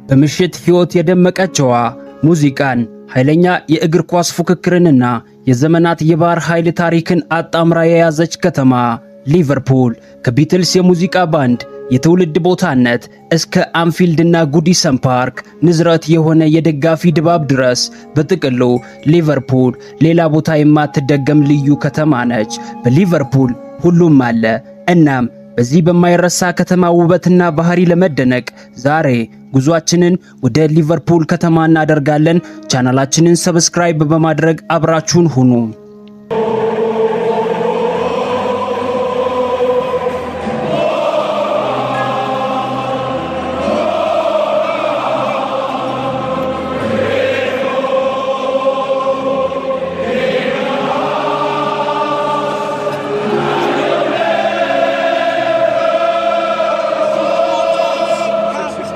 በምሽት ሕይወት የደመቀችዋ ሙዚቃን፣ ኃይለኛ የእግር ኳስ ፉክክርንና የዘመናት የባህር ኃይል ታሪክን አጣምራ የያዘች ከተማ ሊቨርፑል። ከቢትልስ የሙዚቃ ባንድ የትውልድ ቦታነት እስከ አንፊልድና ጉዲሰን ፓርክ ንዝረት የሆነ የደጋፊ ድባብ ድረስ፣ በጥቅሉ ሊቨርፑል ሌላ ቦታ የማትደገም ልዩ ከተማ ነች። በሊቨርፑል ሁሉም አለ። እናም በዚህ በማይረሳ ከተማ ውበትና ባህሪ ለመደነቅ ዛሬ ጉዟችንን ወደ ሊቨርፑል ከተማ እናደርጋለን። ቻናላችንን subscribe በማድረግ አብራችሁን ሁኑ።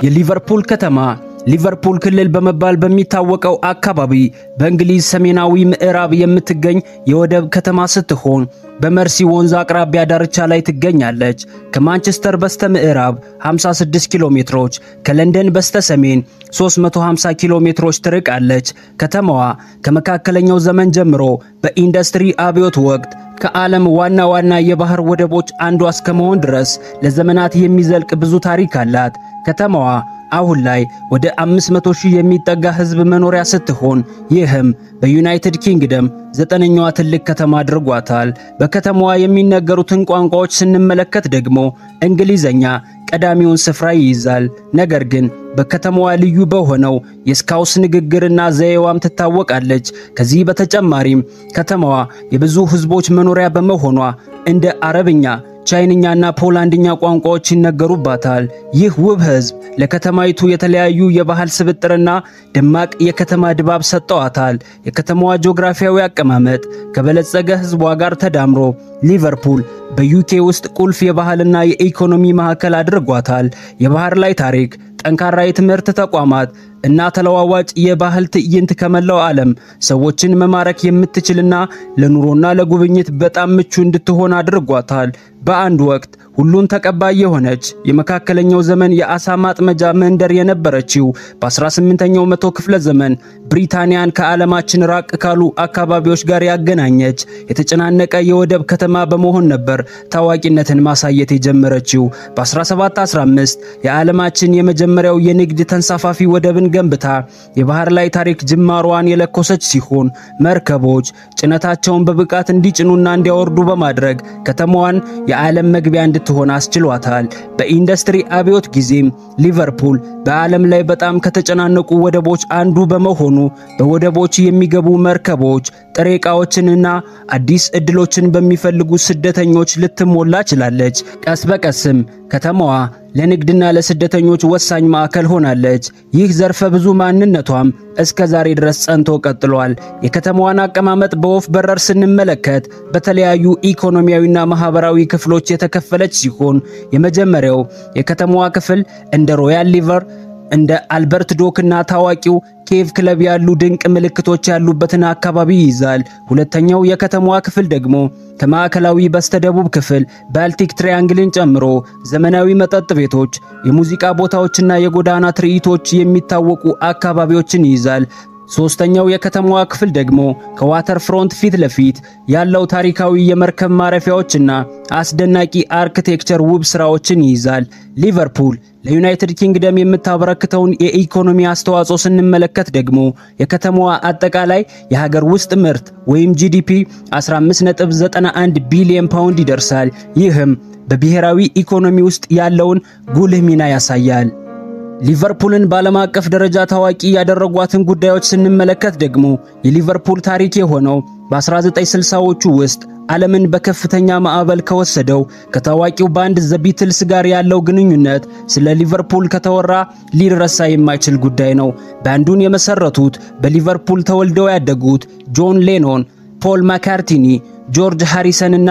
የሊቨርፑል ከተማ ሊቨርፑል ክልል በመባል በሚታወቀው አካባቢ በእንግሊዝ ሰሜናዊ ምዕራብ የምትገኝ የወደብ ከተማ ስትሆን፣ በመርሲ ወንዝ አቅራቢያ ዳርቻ ላይ ትገኛለች። ከማንቸስተር በስተ ምዕራብ 56 ኪሎ ሜትሮች፣ ከለንደን በስተ ሰሜን 350 ኪሎ ሜትሮች ትርቃለች። ከተማዋ ከመካከለኛው ዘመን ጀምሮ በኢንዱስትሪ አብዮት ወቅት ከዓለም ዋና ዋና የባህር ወደቦች አንዷ እስከመሆን ድረስ ለዘመናት የሚዘልቅ ብዙ ታሪክ አላት። ከተማዋ አሁን ላይ ወደ 500 ሺህ የሚጠጋ ሕዝብ መኖሪያ ስትሆን፣ ይህም በዩናይትድ ኪንግደም ዘጠነኛዋ ትልቅ ከተማ አድርጓታል። በከተማዋ የሚነገሩትን ቋንቋዎች ስንመለከት ደግሞ እንግሊዘኛ ቀዳሚውን ስፍራ ይይዛል። ነገር ግን በከተማዋ ልዩ በሆነው የስካውስ ንግግርና ዘዬዋም ትታወቃለች። ከዚህ በተጨማሪም ከተማዋ የብዙ ሕዝቦች መኖሪያ በመሆኗ እንደ አረብኛ፣ ቻይንኛና ፖላንድኛ ቋንቋዎች ይነገሩባታል። ይህ ውብ ሕዝብ ለከተማይቱ የተለያዩ የባህል ስብጥርና ደማቅ የከተማ ድባብ ሰጥተዋታል። የከተማዋ ጂኦግራፊያዊ አቀማመጥ ከበለጸገ ሕዝቧ ጋር ተዳምሮ ሊቨርፑል በዩኬ ውስጥ ቁልፍ የባህልና የኢኮኖሚ ማዕከል አድርጓታል። የባህር ላይ ታሪክ፣ ጠንካራ የትምህርት ተቋማት እና ተለዋዋጭ የባህል ትዕይንት ከመላው ዓለም ሰዎችን መማረክ የምትችልና ለኑሮና ለጉብኝት በጣም ምቹ እንድትሆን አድርጓታል። በአንድ ወቅት ሁሉን ተቀባይ የሆነች የመካከለኛው ዘመን የአሳ ማጥመጃ መንደር የነበረችው፣ በ18ኛው መቶ ክፍለ ዘመን ብሪታንያን ከዓለማችን ራቅ ካሉ አካባቢዎች ጋር ያገናኘች የተጨናነቀ የወደብ ከተማ በመሆን ነበር ታዋቂነትን ማሳየት የጀመረችው። በ1715 የዓለማችን የመጀመሪያው የንግድ ተንሳፋፊ ወደብን ገንብታ የባህር ላይ ታሪክ ጅማሯን የለኮሰች ሲሆን፣ መርከቦች ጭነታቸውን በብቃት እንዲጭኑና እንዲያወርዱ በማድረግ ከተማዋን የዓለም መግቢያ እንድትሆን አስችሏታል። በኢንዱስትሪ አብዮት ጊዜም ሊቨርፑል በዓለም ላይ በጣም ከተጨናነቁ ወደቦች አንዱ በመሆኑ በወደቦች የሚገቡ መርከቦች፣ ጥሬ ዕቃዎችንና አዲስ እድሎችን በሚፈልጉ ስደተኞች ልትሞላ ችላለች። ቀስ በቀስም ከተማዋ ለንግድና ለስደተኞች ወሳኝ ማዕከል ሆናለች። ይህ ዘርፈ ብዙ ማንነቷም እስከ ዛሬ ድረስ ጸንቶ ቀጥሏል። የከተማዋን አቀማመጥ በወፍ በረር ስንመለከት በተለያዩ ኢኮኖሚያዊና ማህበራዊ ክፍሎች የተከፈለች ሲሆን፣ የመጀመሪያው የከተማዋ ክፍል እንደ ሮያል ሊቨር፣ እንደ አልበርት ዶክ እና ታዋቂው ኬቭ ክለብ ያሉ ድንቅ ምልክቶች ያሉበትን አካባቢ ይይዛል። ሁለተኛው የከተማዋ ክፍል ደግሞ ከማዕከላዊ በስተደቡብ ክፍል ባልቲክ ትሪያንግልን ጨምሮ ዘመናዊ መጠጥ ቤቶች፣ የሙዚቃ ቦታዎችና የጎዳና ትርኢቶች የሚታወቁ አካባቢዎችን ይይዛል። ሶስተኛው የከተማዋ ክፍል ደግሞ ከዋተር ፍሮንት ፊት ለፊት ያለው ታሪካዊ የመርከብ ማረፊያዎችና አስደናቂ architecture ውብ ስራዎችን ይይዛል። ሊቨርፑል ለዩናይትድ ኪንግደም የምታበረክተውን የኢኮኖሚ አስተዋጽኦ ስንመለከት ደግሞ የከተማዋ አጠቃላይ የሀገር ውስጥ ምርት ወይም GDP 15.91 ቢሊዮን ፓውንድ ይደርሳል። ይህም በብሔራዊ ኢኮኖሚ ውስጥ ያለውን ጉልህ ሚና ያሳያል። ሊቨርፑልን በዓለም አቀፍ ደረጃ ታዋቂ ያደረጓትን ጉዳዮች ስንመለከት ደግሞ የሊቨርፑል ታሪክ የሆነው በ1960ዎቹ ውስጥ ዓለምን በከፍተኛ ማዕበል ከወሰደው ከታዋቂው ባንድ ዘ ቢትልስ ጋር ያለው ግንኙነት ስለ ሊቨርፑል ከተወራ ሊረሳ የማይችል ጉዳይ ነው። ባንዱን የመሰረቱት በሊቨርፑል ተወልደው ያደጉት ጆን ሌኖን፣ ፖል ማካርቲኒ፣ ጆርጅ ሃሪሰን እና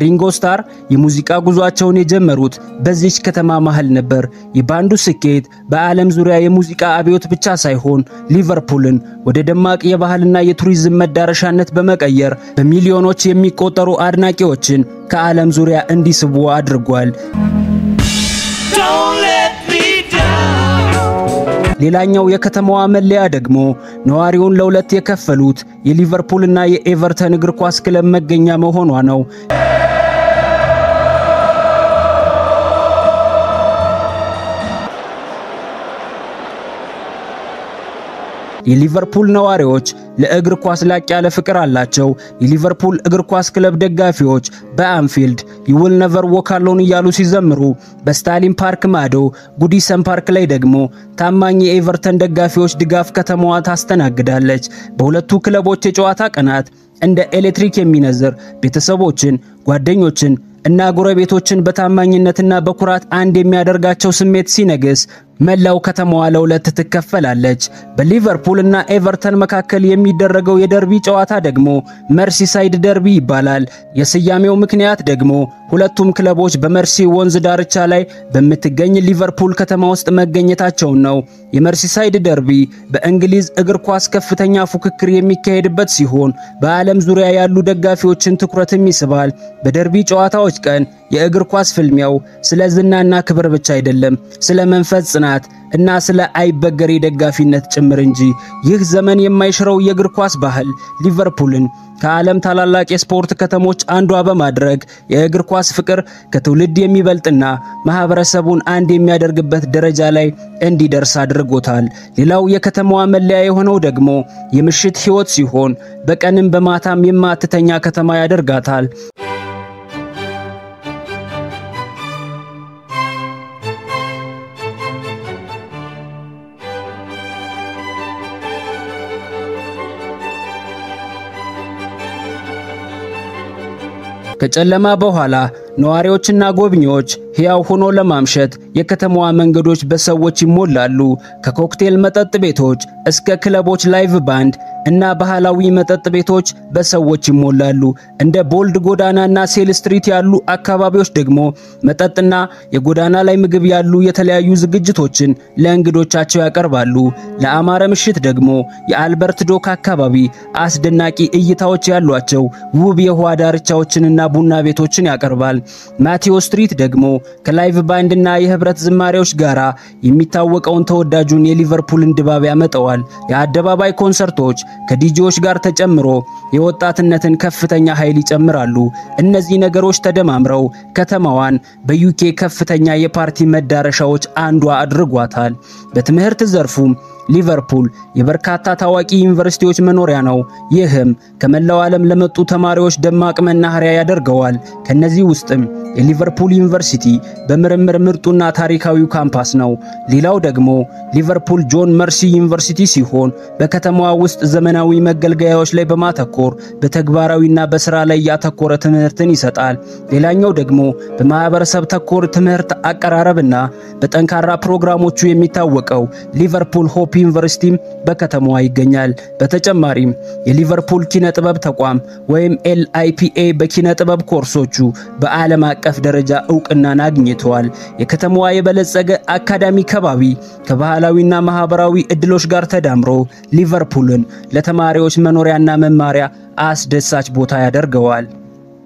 ሪንጎ ስታር የሙዚቃ ጉዟቸውን የጀመሩት በዚች ከተማ መሃል ነበር። የባንዱ ስኬት በዓለም ዙሪያ የሙዚቃ አብዮት ብቻ ሳይሆን ሊቨርፑልን ወደ ደማቅ የባህልና የቱሪዝም መዳረሻነት በመቀየር በሚሊዮኖች የሚቆጠሩ አድናቂዎችን ከዓለም ዙሪያ እንዲስቡ አድርጓል። Don't let me down. ሌላኛው የከተማዋ መለያ ደግሞ ነዋሪውን ለሁለት የከፈሉት የሊቨርፑልና የኤቨርተን እግር ኳስ ክለብ መገኛ መሆኗ ነው። የሊቨርፑል ነዋሪዎች ለእግር ኳስ ላቅ ያለ ፍቅር አላቸው። የሊቨርፑል እግር ኳስ ክለብ ደጋፊዎች በአንፊልድ "You will never walk alone" እያሉ ሲዘምሩ፣ በስታሊን ፓርክ ማዶ ጉዲሰን ፓርክ ላይ ደግሞ ታማኝ የኤቨርተን ደጋፊዎች ድጋፍ ከተማዋ ታስተናግዳለች። በሁለቱ ክለቦች የጨዋታ ቀናት እንደ ኤሌክትሪክ የሚነዝር ቤተሰቦችን፣ ጓደኞችን እና ጎረቤቶችን በታማኝነትና በኩራት አንድ የሚያደርጋቸው ስሜት ሲነግስ መላው ከተማዋ ለሁለት ትከፈላለች። በሊቨርፑል እና ኤቨርተን መካከል የሚደረገው የደርቢ ጨዋታ ደግሞ መርሲሳይድ ደርቢ ይባላል። የስያሜው ምክንያት ደግሞ ሁለቱም ክለቦች በመርሲ ወንዝ ዳርቻ ላይ በምትገኝ ሊቨርፑል ከተማ ውስጥ መገኘታቸውን ነው። የመርሲሳይድ ደርቢ በእንግሊዝ እግር ኳስ ከፍተኛ ፉክክር የሚካሄድበት ሲሆን በዓለም ዙሪያ ያሉ ደጋፊዎችን ትኩረትም ይስባል። በደርቢ ጨዋታዎች ቀን የእግር ኳስ ፍልሚያው ስለ ዝናና ክብር ብቻ አይደለም፣ ስለ መንፈስ ጽናት እና ስለ አይበገሬ ደጋፊነት ጭምር እንጂ። ይህ ዘመን የማይሽረው የእግር ኳስ ባህል ሊቨርፑልን ከዓለም ታላላቅ የስፖርት ከተሞች አንዷ በማድረግ የእግር ኳስ ፍቅር ከትውልድ የሚበልጥና ማህበረሰቡን አንድ የሚያደርግበት ደረጃ ላይ እንዲደርስ አድርጎታል። ሌላው የከተማዋ መለያ የሆነው ደግሞ የምሽት ሕይወት ሲሆን በቀንም በማታም የማትተኛ ከተማ ያደርጋታል። ከጨለማ በኋላ ነዋሪዎችና ጎብኚዎች ሕያው ሆኖ ለማምሸት የከተማዋ መንገዶች በሰዎች ይሞላሉ። ከኮክቴል መጠጥ ቤቶች እስከ ክለቦች፣ live band እና ባህላዊ መጠጥ ቤቶች በሰዎች ይሞላሉ። እንደ ቦልድ ጎዳናና ሴል ስትሪት ያሉ አካባቢዎች ደግሞ መጠጥና የጎዳና ላይ ምግብ ያሉ የተለያዩ ዝግጅቶችን ለእንግዶቻቸው ያቀርባሉ። ለአማረ ምሽት ደግሞ የአልበርት ዶክ አካባቢ አስደናቂ እይታዎች ያሏቸው ውብ የውሃ ዳርቻዎችንና ቡና ቤቶችን ያቀርባል። ማቴዎ ስትሪት ደግሞ ከ live band ና የህብረት ዝማሬዎች ጋራ የሚታወቀውን ተወዳጁን የሊቨርፑልን ድባብ ያመጣዋል። የአደባባይ ኮንሰርቶች ከዲጂዎች ጋር ተጨምሮ የወጣትነትን ከፍተኛ ኃይል ይጨምራሉ። እነዚህ ነገሮች ተደማምረው ከተማዋን በዩኬ ከፍተኛ የፓርቲ መዳረሻዎች አንዷ አድርጓታል። በትምህርት ዘርፉም ሊቨርፑል የበርካታ ታዋቂ ዩኒቨርሲቲዎች መኖሪያ ነው። ይህም ከመላው ዓለም ለመጡ ተማሪዎች ደማቅ መናኸሪያ ያደርገዋል። ከነዚህ ውስጥም የሊቨርፑል ዩኒቨርሲቲ በምርምር ምርጡና ታሪካዊው ካምፓስ ነው። ሌላው ደግሞ ሊቨርፑል ጆን መርሲ ዩኒቨርሲቲ ሲሆን በከተማዋ ውስጥ ዘመናዊ መገልገያዎች ላይ በማተኮር በተግባራዊና በስራ ላይ ያተኮረ ትምህርትን ይሰጣል። ሌላኛው ደግሞ በማህበረሰብ ተኮር ትምህርት አቀራረብና በጠንካራ ፕሮግራሞቹ የሚታወቀው ሊቨርፑል ሆፕ ዩኒቨርሲቲም በከተማዋ ይገኛል። በተጨማሪም የሊቨርፑል ኪነ ጥበብ ተቋም ወይም LIPA በኪነ ጥበብ ኮርሶቹ በዓለም አቀፍ ደረጃ እውቅናን አግኝተዋል። የከተማዋ የበለጸገ አካዳሚ ከባቢ ከባህላዊና ማህበራዊ እድሎች ጋር ተዳምሮ ሊቨርፑልን ለተማሪዎች መኖሪያና መማሪያ አስደሳች ቦታ ያደርገዋል።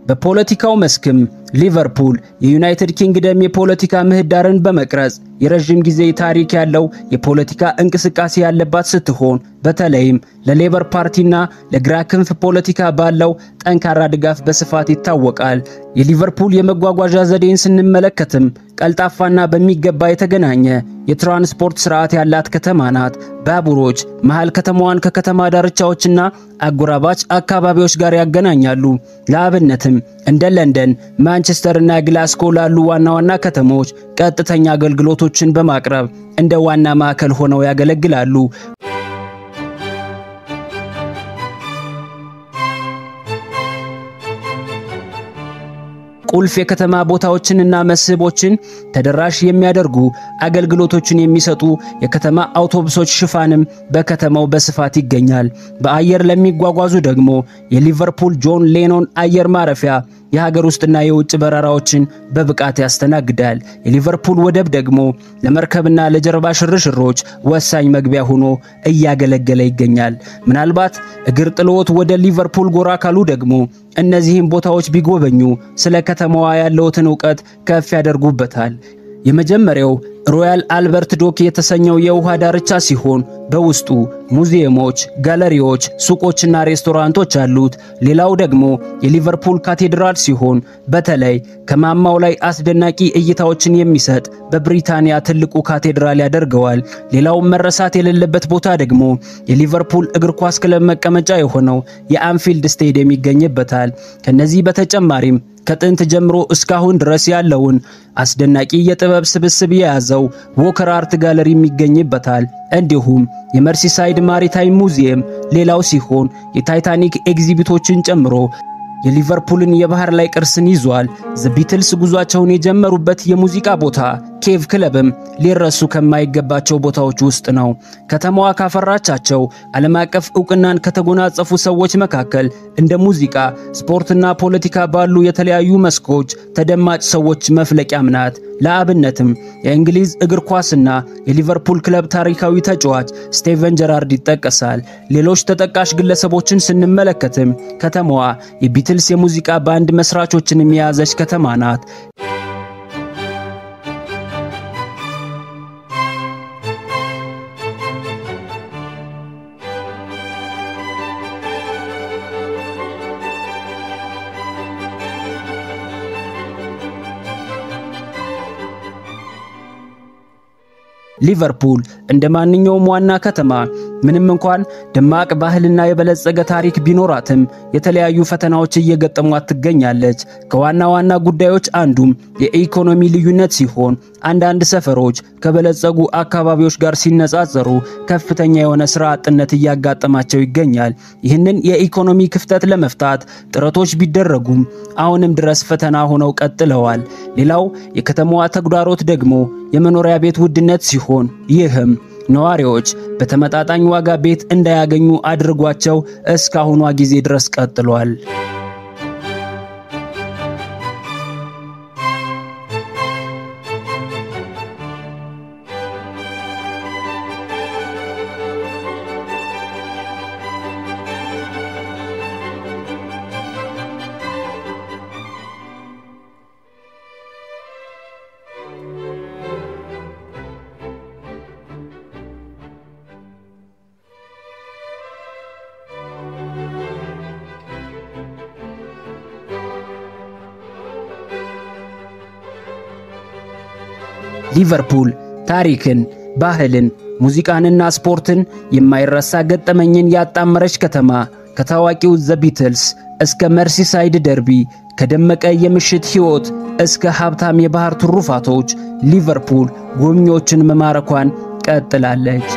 በፖለቲካው መስክም ሊቨርፑል የዩናይትድ ኪንግደም የፖለቲካ ምህዳርን በመቅረጽ የረዥም ጊዜ ታሪክ ያለው የፖለቲካ እንቅስቃሴ ያለባት ስትሆን በተለይም ለሌበር ፓርቲና ለግራ ክንፍ ፖለቲካ ባለው ጠንካራ ድጋፍ በስፋት ይታወቃል። የሊቨርፑል የመጓጓዣ ዘዴን ስንመለከትም ቀልጣፋና በሚገባ የተገናኘ የትራንስፖርት ስርዓት ያላት ከተማ ናት። ባቡሮች መሃል ከተማዋን ከከተማ ዳርቻዎችና አጎራባች አካባቢዎች ጋር ያገናኛሉ። ለአብነትም እንደ ለንደን፣ ማንቸስተር እና ግላስኮ ላሉ ዋና ዋና ከተሞች ቀጥተኛ አገልግሎቶችን በማቅረብ እንደ ዋና ማዕከል ሆነው ያገለግላሉ። ቁልፍ የከተማ ቦታዎችንና መስህቦችን ተደራሽ የሚያደርጉ አገልግሎቶችን የሚሰጡ የከተማ አውቶቡሶች ሽፋንም በከተማው በስፋት ይገኛል። በአየር ለሚጓጓዙ ደግሞ የሊቨርፑል ጆን ሌኖን አየር ማረፊያ የሀገር ውስጥና የውጭ በረራዎችን በብቃት ያስተናግዳል። የሊቨርፑል ወደብ ደግሞ ለመርከብና ለጀልባ ሽርሽሮች ወሳኝ መግቢያ ሆኖ እያገለገለ ይገኛል። ምናልባት እግር ጥሎት ወደ ሊቨርፑል ጎራ ካሉ ደግሞ እነዚህን ቦታዎች ቢጎበኙ ስለ ከተማዋ ያለውትን እውቀት ከፍ ያደርጉበታል። የመጀመሪያው ሮያል አልበርት ዶክ የተሰኘው የውሃ ዳርቻ ሲሆን በውስጡ ሙዚየሞች፣ ጋለሪዎች፣ ሱቆችና ሬስቶራንቶች አሉት። ሌላው ደግሞ የሊቨርፑል ካቴድራል ሲሆን በተለይ ከማማው ላይ አስደናቂ እይታዎችን የሚሰጥ በብሪታንያ ትልቁ ካቴድራል ያደርገዋል። ሌላው መረሳት የሌለበት ቦታ ደግሞ የሊቨርፑል እግር ኳስ ክለብ መቀመጫ የሆነው የአንፊልድ ስቴዲየም ይገኝበታል። ከነዚህ በተጨማሪም ከጥንት ጀምሮ እስካሁን ድረስ ያለውን አስደናቂ የጥበብ ስብስብ የያዘው ዎከር አርት ጋለሪ ይገኝበታል። እንዲሁም የመርሲሳይድ ማሪታይም ሙዚየም ሌላው ሲሆን የታይታኒክ exhibit ኦችን ጨምሮ የሊቨርፑልን የባህር ላይ ቅርስን ይዟል። ዘ ቢትልስ ጉዟቸውን የጀመሩበት የሙዚቃ ቦታ ኬቭ ክለብም ሊረሱ ከማይገባቸው ቦታዎች ውስጥ ነው። ከተማዋ ካፈራቻቸው ዓለም አቀፍ ዕውቅናን ከተጎናጸፉ ሰዎች መካከል እንደ ሙዚቃ፣ ስፖርትና ፖለቲካ ባሉ የተለያዩ መስኮች ተደማጭ ሰዎች መፍለቂያም ናት። ለአብነትም የእንግሊዝ እግር ኳስና የሊቨርፑል ክለብ ታሪካዊ ተጫዋች ስቴቨን ጀራርድ ይጠቀሳል። ሌሎች ተጠቃሽ ግለሰቦችን ስንመለከትም ከተማዋ የቢትልስ የሙዚቃ ባንድ መስራቾችን የያዘች ከተማ ናት። ሊቨርፑል እንደ ማንኛውም ዋና ከተማ ምንም እንኳን ደማቅ ባህልና የበለጸገ ታሪክ ቢኖራትም የተለያዩ ፈተናዎች እየገጠሟት ትገኛለች። ከዋና ዋና ጉዳዮች አንዱም የኢኮኖሚ ልዩነት ሲሆን አንዳንድ ሰፈሮች ከበለጸጉ አካባቢዎች ጋር ሲነጻጸሩ ከፍተኛ የሆነ ስራ አጥነት እያጋጠማቸው ይገኛል። ይህንን የኢኮኖሚ ክፍተት ለመፍታት ጥረቶች ቢደረጉም አሁንም ድረስ ፈተና ሆነው ቀጥለዋል። ሌላው የከተማዋ ተግዳሮት ደግሞ የመኖሪያ ቤት ውድነት ሲሆን ይህም ነዋሪዎች በተመጣጣኝ ዋጋ ቤት እንዳያገኙ አድርጓቸው እስካሁኗ ጊዜ ድረስ ቀጥሏል። ሊቨርፑል ታሪክን፣ ባህልን፣ ሙዚቃንና ስፖርትን የማይረሳ ገጠመኝን ያጣመረች ከተማ ከታዋቂው ዘ ቢትልስ እስከ መርሲሳይድ ደርቢ፣ ከደመቀ የምሽት ሕይወት እስከ ሀብታም የባህር ትሩፋቶች ሊቨርፑል ጎብኚዎችን መማረኳን ቀጥላለች።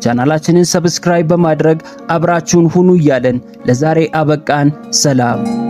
ቻናላችንን subscribe በማድረግ አብራችሁን ሁኑ እያለን ለዛሬ አበቃን። ሰላም።